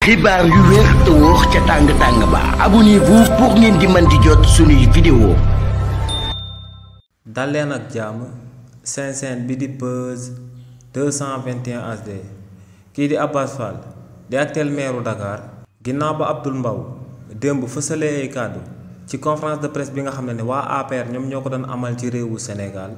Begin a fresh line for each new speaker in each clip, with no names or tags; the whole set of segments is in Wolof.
xibaar yu wér te wóor ca tàng-tàng ba abonnez-vous pour ngeen di mën di jot suñuy vidéo.
dal leen ak jàmm seen bi di Buzz 221 HD kii di Abass Fall di actuel maire Dakar ginnaaw ba Abdoul Mbow démb fësalee ay kàddu ci conférence de presse bi nga xam ne waa APR ñoom ñoo ko doon amal ci réewu Sénégal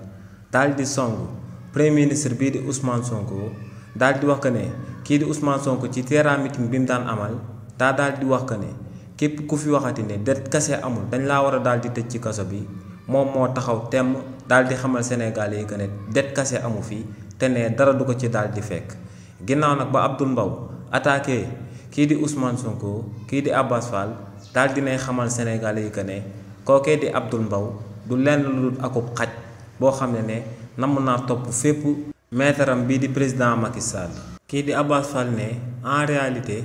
daal di songu premier ministre bii di Ousmane Sonko daal di wax que ne kii di Ousmane Sonko ci terrain meeting bi mu daan amal daal di wax que ne képp ku fi waxati ne det kase amul dañ laa war a daal di tëj ci kaso bi moom moo taxaw temm daal di xamal Sénégalais yi que ne det kase amu fi te ne dara du ko ci daal di fekk ginnaaw nag ba Abdoul Mbow attaqué kii di Ousmane Sonko kii di Abass Fall daal dinay xamal Sénégalais yi que ne kookee di Abdoul Mbow du lenn lu dul akub xaj boo xam ne namm naa topp fépp maître-am bii di président Macky Sall. kii di Abass Fall ne en réalité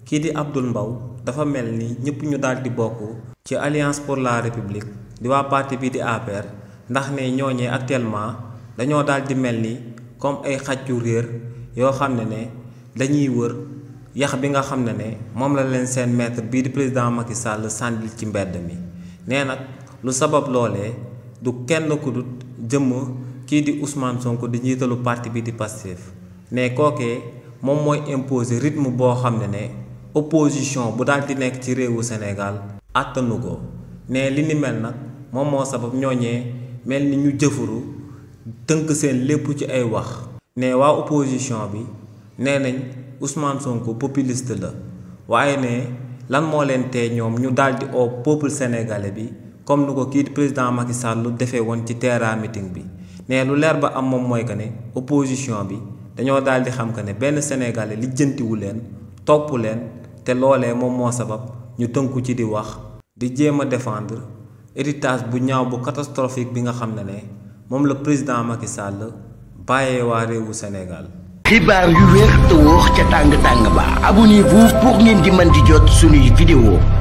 kii di Abdoul Mbow dafa mel ni ñëpp ñu daal di bokk ci alliance pour la république di waa parti bii di APR ndax ne ñooñee actuellement dañoo daal di mel ni comme ay xaj yu réer yoo xam ne dañuy wër yax bi nga xam ne moom la leen seen maître bii di président Macky Sall sàndil ci mbedd mi nee nag lu sabab loolee du kenn ku dut jëmm kii di Ousmane Sonko di njiitalu parti bi di Pastef ne kookee moom mooy imposer rythme boo xam ne opposition bu daal di nekk ci réewu Sénégal àttanu ko ne li ni mel nag moom moo sabab ñooñee mel ni ñu jëfuru tënk seen lépp ci ay wax ne waa opposition bi nee nañ Ousmane Sonko populiste la waaye ne lan moo leen tee ñoom ñu daal di au peuple sénégalais bi comme nu ko kii di président Macky Sall lu defee woon ci terrain meeting bi ne lu leer ba am moom mooy que ne opposition bi dañoo daal di xam que ne benn sénégalais lijjantiwu leen topp leen te loolee moom moo sabab ñu tënku ci di wax di jéem a défendre héritage bu ñaaw bu catastrophique bi nga xam ne moom la président Macky Sall bàyyee waa réewu Sénégal.
xibaar yu wér te wóor ca tàng-tàng ba abonnez-vous pour ngeen di mën di jot suñuy vidéo.